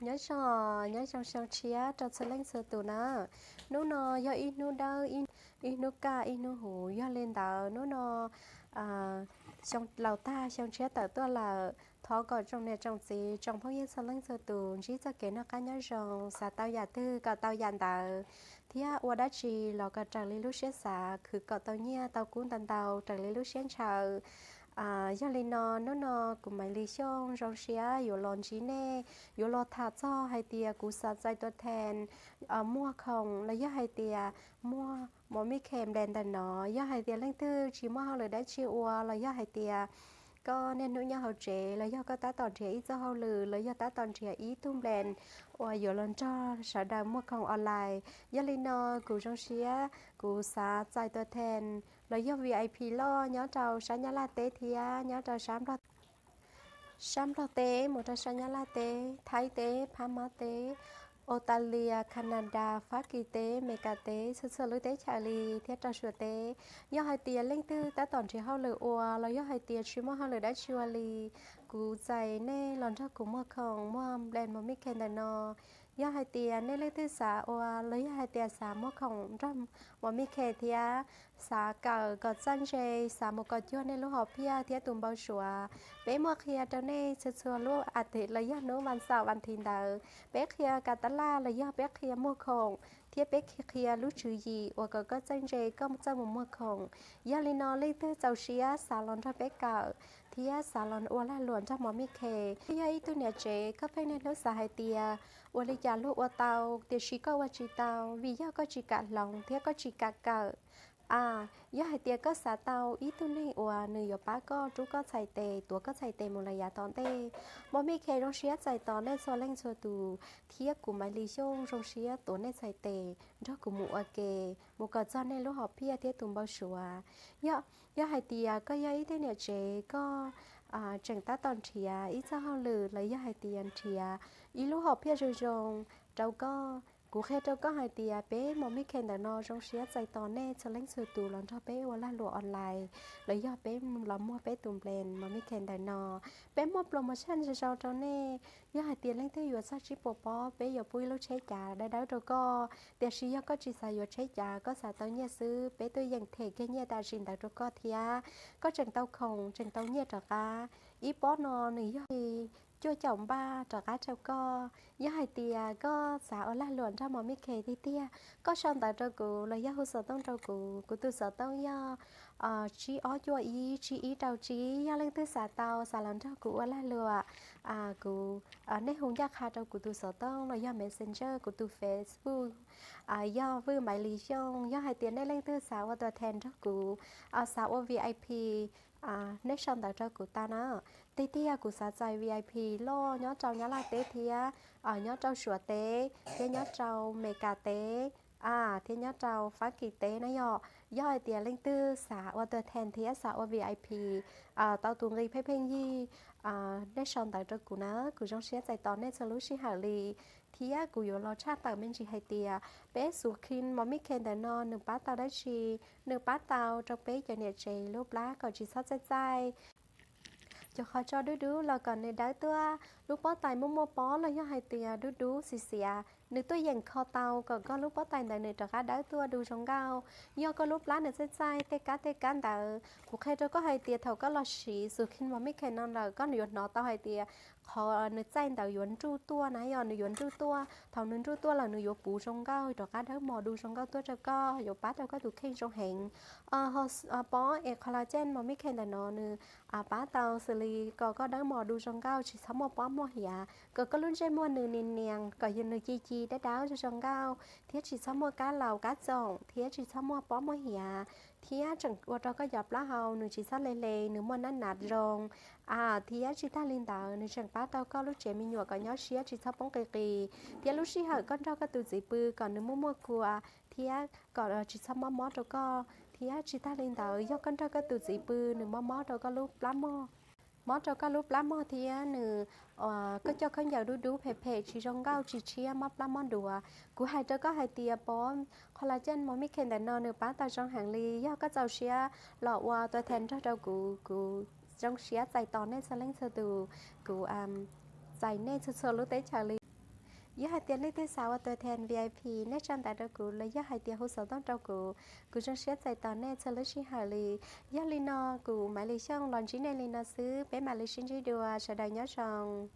Nyob zoo, nyob zoo xyoo tshiab rau txhua leej txhua tus na. Hnub no yog ib hnub dawb, ib hnub kaj ib hnub huv, yog li ntawd hnub no xyoo laus tag xyoo tshiab tawm tuaj lawm. Thov kom tsoom niam tsoom txiv tsoom phooj ywg txhua leej txhua tus ntsib txoj kev noj qab nyob zoo, xav tau yam twg kom tau yam ntawd, thiab ua dab tsi los kom raws li lub siab xav, khwv kom tau nyiaj tau kub ntau ntau raws li lub siab ntshaw. Yog li no hnub no kuv Maiv Lis Xyooj zoo siab yuav los ntsib nej, yuav los tham txog hais tias kuv xav txais tua thees muag khoom los yog hais tias muag mos mij khes nples ntawm no. Yog hais tias leej twg tsis muaj hauj lwm dab tsi ua los yog hais tias koj niaj hnub nyob hauv tsev los yog koj tab tom nrhiav ib txoj hauj lwm los yog tab tom nrhiav ib tug nples uas yuav los nrog sawv daws muag khoom online, yog li no kuv zoo siab kuv xav txais tua thees los yog VIP loj nyob rau sab Nyab Laj teb thiab nyob rau sab Nplog teb mus rau sab Nyab Laj teb, Thaib teb, Phab Mab teb, Australia, Canada, Fab Kis teb, Meskas teb, txhua txhua lub teb chaws li thiab rau Suav teb. Yog hais tias leej twg tab tom nrhiav hauj lwm ua los yog hais tias tsis muaj hauj lwm dab tsi ua li, kuv txais nej los nrog kuv muag khoom muag nples mos mij khes ntawm no. Yog hais tias nej leej twg xav ua los yog hais tias xav muag khoom nrog mos mij khes thiab xav kawm kom txawj ntse, xav mus kom cuag nej lub hom phiaj thiab tus npau suav, peb muaj qhia rau nej txhua txhua lub a thiv los yog hnub vas xaum vas thiv ntawd, peb qhia kas tab laj los yog peb qhia muag khoom thiab peb qhia lub tswv yim uas kom koj txawj ntse koj txawj mus muag khoom. Yog li no leej twg txaus siab xav los nrog peb kawm thiab xav los ua lag luam nrog mos mij khes, yog ib tug niam tsev koj pheej niaj hnub xav hais tias ua li cas luag ua tau tiam sis koj ua tsis tau vim yog koj tsis kam hloov thiab koj tsis kam kawm. A, yog hais tias koj xav tau ib tug neeg uas nws yuav pab koj rub koj txhais tes, tuav koj txhais tes mus lawm yav tom ntej, mos mij khes zoo siab txais tos nej txhua leej txhua tus, thiab kuv Maiv Lis Xyooj zoo siab tuav nej txhais tes nrog kuv mus ua ke, mus kom txog nej lub hom phiaj thiab tus npau suav. Yog hais tias koj yog ib tug niam tsev koj tseem tab tom nrhiav ib txoj hauj lwm los yog hais tias nrhiav ib lub hom phiaj zoo zoo rau koj, kuv qhia rau koj hais tias peb mos mij khes ntawm no zoo siab txais tos nej txhua leej txhua tus los nrog peb ua lag luam online los yog peb los muag peb tus nples mos mij khes ntawm no. Peb muaj promotion zoo zoo rau nej. Yog hais tias leej twg yuav txog tsib puas pob peb yuav pub ib lub tsheb cav dawb dawb rau koj, tiam sis yog koj tsis xav yuav tsheb cav, koj xav tau nyiaj xwb, peb tuaj yeem them kiag nyiaj tam sim ntawd rau koj thiab. Koj tseem tau khoom tseem tau nyiaj rov qab. Ib pob no nws yog li cuaj caum npaj rov qab rau koj. Yog hais tias koj xav ua lag luam nrog mos mij khes tiag tiag, koj sau ntawv rau kuv los yog hu xov tooj rau kuv, kuv tus xov tooj yog tsib ob cuaj ib tsib ib rau tsib. Yog leej twg xav tau xav los nrog kuv ua lag luam, kuv, nej hu ncaj qha rau kuv tus xov tooj los yog Messenger, kuv tus Facebook yog Vwj Maiv Lis Xyooj. Yog hais tias nej leej twg xav ua tua thees nrog kuv, xav ua VIP, nej sau ntawv rau kuv tau na. Tiag tiag kuv xav txais VIP loj nyob rau Nyab Laj teb thiab nyob rau Suav teb thiab nyob rau Meskas teb thiab nyob rau Fab Kis teb na yom. Yog hais tias leej twg xav ua tua thees thiab xav ua VIP tau tus nqi pheej pheej yig, nej sau ntawv rau kuv na, kuv zoo siab txais tos nej txhua lub sij hawm li. Thiab kuv yuav los tshaj tawm me ntsis hais tias peb xuv khim mos mij khes ntawm no nws pab tau dab tsi, nws pab tau rau peb cov niam tsev lub plab kom tsis txhob txaij txaij. Cov qhov tso dub dub los kom nws dawb tuaj, lub pob tais muaj muaj pob los yog hais tias dub dub xiv xiav, nws tuaj yeem kho tau kom koj lub pob tais ntawd nws rov qab dawb tuaj du zoo nkauj. Yog koj lub plab nws txaij txaij tej kab tej kab ntawd, kuv qhia rau koj hais tias thaum koj los siv xuv khim mos mij khes no lawm koj yuav hnov tau hais tias qhov nws txaij ntawd yuav nruj tuaj na yom, nws yuav nruj tuaj. Thaum nws nruj tuaj lawm nws yuav puv zoo nkauj rov qab dawb mos du zoo nkauj tuaj rau koj, yuav pab rau koj tus kheej zoo heev. Pob es collagen mos mij khes ntawm no nws pab tau xws li kom koj dawb mos du zoo nkauj, tsis txhob muaj pob muaj hiav, kom koj lub ntsej muag nws nim nias, kom yog nws ci ci dawb dawb zoo zoo nkauj, thiab tsis txhob muaj kab laus kab txoom, thiab tsis txhob muaj pob muaj hiav, thiab tseem ua rau koj cov plaub hau nws tsis txhob hle hle, nws muaj nab nav zoo. Thiab tsis tag li ntawd nws tseem pab rau koj lub tsev me nyuam kom nyob siab tsis txhob poob qis qis, thiab lub sij hawm koj nrog koj tus txiv pw kom nws muaj muaj kua, thiab kom tsis txhob mob mob rau koj. Thiab tsis tag li ntawd yog koj nrog koj tus txiv pw nws mob mob rau koj lub plab mog, mob rau koj lub plab mog thiab nws, koj coj khaub ncaws dub dub phem phem tsis zoo nkauj tsis tshiab mob plab mob duav. Kuv hais rau koj hais tias pob collagen mos mij khes ntawm no nws pab tau zoo heev li. Yog koj txaus siab los ua tua thees nrog rau kuv, kuv zoo siab txais tos nej txhua leej txhua tus, kuv txais nej txhua txhua lub teb chaws li. Yog hais tias leej twg xav ua tus thas V I P, nej tsa ntawv rau kuv los yog hais tias hu xov tooj rau kuv, kuv zoo siab txais tos nej txhua lub sij hawm li. Yog li no kuv Maiv Lis Xyooj los ntsib nej li no xwb, peb mam li sib ntsib dua, sawv daws nyob zoo.